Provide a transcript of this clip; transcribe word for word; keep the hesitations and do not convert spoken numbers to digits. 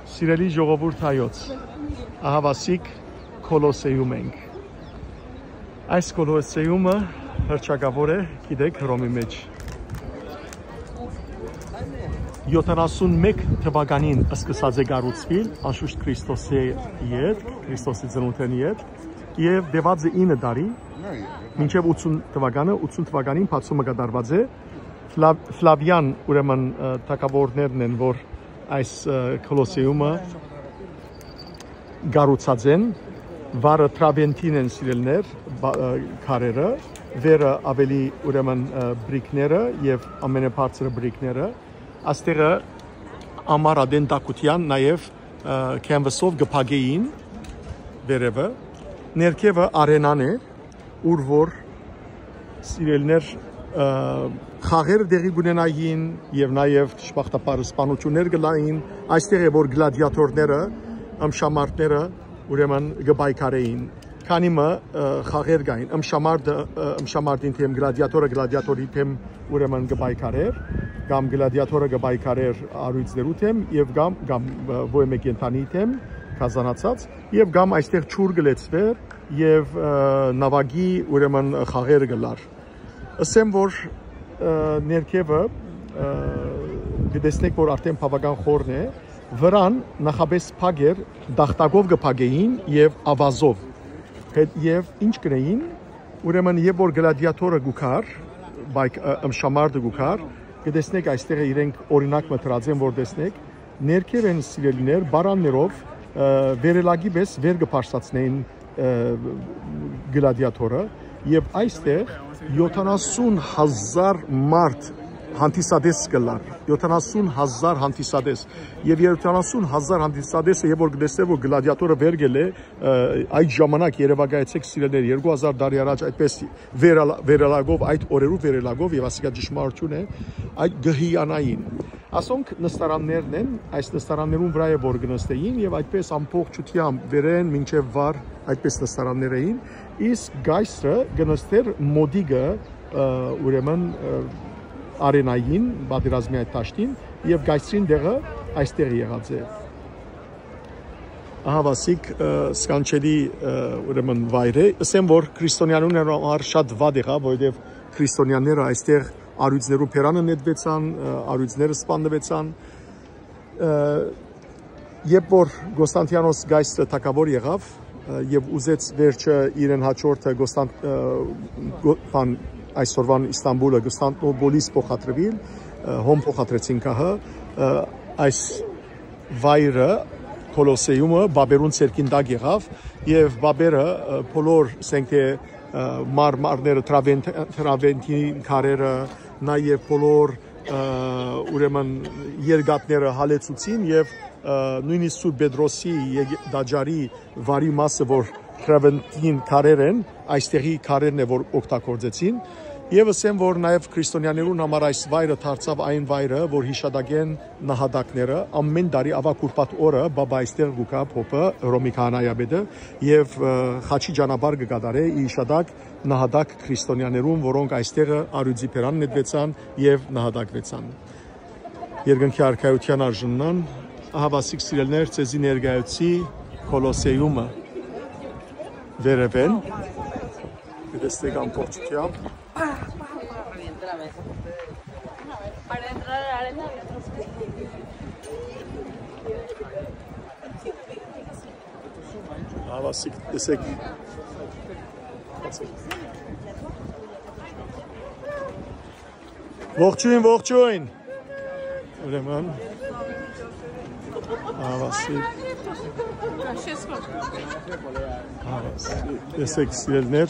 Սիրելի ժողովուրդ հայոց, ահավասիկ Կոլոսեում ենք։ Այս Կոլոսեումը հռչակաւոր է, գիտէք, Հռոմի մէջ։ Յոթանասուն մէկ թուականին սկսած է կառուցուիլ, անշուշտ Քրիստոսի ետք, Քրիստոսի ծնունդէն ետք, եւ տեւած է ինը տարի, մինչեւ ութսուն թուականը, ութսուն թուականին բացումը կատարուած է։ Ֆլա-, Ֆլավիան, ուրեմն, ը, թագաւորներն են, որ այս, ը, Կոլոսեումը կառուցած են, վարը Տրավենտին են սիրելիներ, բա-, ը, քարերը, վերը ավելի, ուրեմն, ը, բրիկները եւ ամենաբարձրը բրիկները, աստեղը ամառ ատեն տակութեան նաեւ, ը, canvas-ով կը փակէին վերեւը, ներքեւը արենան է, ուր որ սիրելիներ, ը, խաղեր տեղի կունենային եւ նաեւ դժբախտաբար սպանություններ կլային, այստեղ է, որ գլադիատորները, ըմշամարտները, ուրեմն, կը պայքարեին։ Քանի մը, ը, խաղեր կային, ըմշամարտը, ը, ըմշամարտին թեմ, գլադիատորը գլադիատորի թեմ, ուրեմն, կը պայքարեր, կամ գլադիատորը կը պայքարեր առիւծներու թեմ եւ կամ, կամ, ը, ոյ մէկ կենդանի թեմ, կազանացած, եւ կամ այստեղ ջուր կը լեցուեր եւ, ը, նաւակի, ուրեմն, խաղեր կը լար։ Ըսեմ, որ, ը, ներքեւը, ը, կը տեսնեք, որ արդեն բաւական խորն է, վրան նախապես փակ էր, տախտակով կը փակէին եւ ավազով։ Հետ, եւ ինչ կրեին, ուրեմն, երբ որ գլադիատորը կու գար, բայց, ը, ըմշամարտը կու գար, կը տեսնեք, այստեղ իրենք օրինակ մը դրած են, որ տեսնեք, ներքեւ են սիրելիներ, բարաններով, ը, վերելակի պես վեր կը բարձրացնեին, ը, գլադիատորը, եւ այստեղ յոթանասուն հազար մարդ հանդիսատես կը լար, յոթանասուն հազար հանդիսատես, եւ յոթանասուն հազար հանդիսատեսը, երբ որ կը տեսնէ, որ գլադիատորը վեր գելէ, ը, այդ ժամանակ երեւակայեցեք սիրելիներ, երկու հազար տարի առաջ այդպես վերալա-, վերելակով, այդ օրերու վերելակով, եւ ասիկա ճշմարտություն է, այդ կը հիանային։ Ասոնք նստարաններն են, այս նստարաններուն վրայ է որ կը նստեին, եւ այդպես ամբողջութեամբ վերէն մինչեւ վար այդպես նստարաններ էին, իսկ կայսրը կը նստեր մօտիկը, ը, ուրեմն, ը, արենային, պատերազմի այդ դաշտին, եւ կայսրին տեղը այստեղ եղած է։ Ահավասիկ, ը, սքանչելի, ը, ուրեմն վայր է։ Ըսեմ, որ քրիստոնեանուն համար շատ վատ եղաւ, որովհետեւ քրիստոնեաները այստեղ առիւծներու բերանը նետուեցան, ը, առիւծները սպաննուեցան։ Ը, երբ որ Կոստանտիանոս կայսրը թագաւոր եղաւ, ը, եւ ուզեց վերջը իրեն հաջորդը Կոստանտ-, ը, գո-, բան, այսօրվան Իստանբուլը Կոստանտնոպոլիս փոխադրուիլ, ը, հոն փոխադրեցին կահը, ը, այս վայրը, Կոլոսեումը, բաբերուն ցերկին տակ եղաւ, եւ բաբերը, ը, բոլոր, ասենք թէ, ը, մարմարները, Տրավենտ-, Տրավենտին քարերը, նաեւ բոլոր, ը, ուրեմն, երկաթները հալեցուցին եւ, ը, նոյնիսկ Սուրբ Պետրոսի եգ-, տաճարի վարի մասը, որ Տրավենտին քարեր են, այստեղի քարերն է, որ օգտագործեցին։ Եւս եմ, որ նաեւ քրիստոնյաներուն համար այս վայրը դարձաւ այն վայրը, որ յիշատակեն նահատակները, ամեն տարի Ավագ Ուրբաթ օրը բաբա այստեղ կու գայ, փոփը, Հռոմի քահանայապետը, եւ, ը, խաչի ճանապարհ կը կատարէ, ի յիշատակ նահատակ քրիստոնյաներուն, որոնք այստեղը առիւծի բերան նետուեցան եւ նահատակուեցան։ Երկնքի արքայութեան արժանան, ահավասիկ սիրելիներ, ձեզի ներկայացուցի Կոլոսեումը վերեւէն։ Կտեսնեք ամբողջությամբ։ Ահավասիկ, տեսեք։ Ողջույն, ողջույն։ Ուրեմն, ահավասիկ։ Ահավասիկ, տեսեք, սիրելիներ։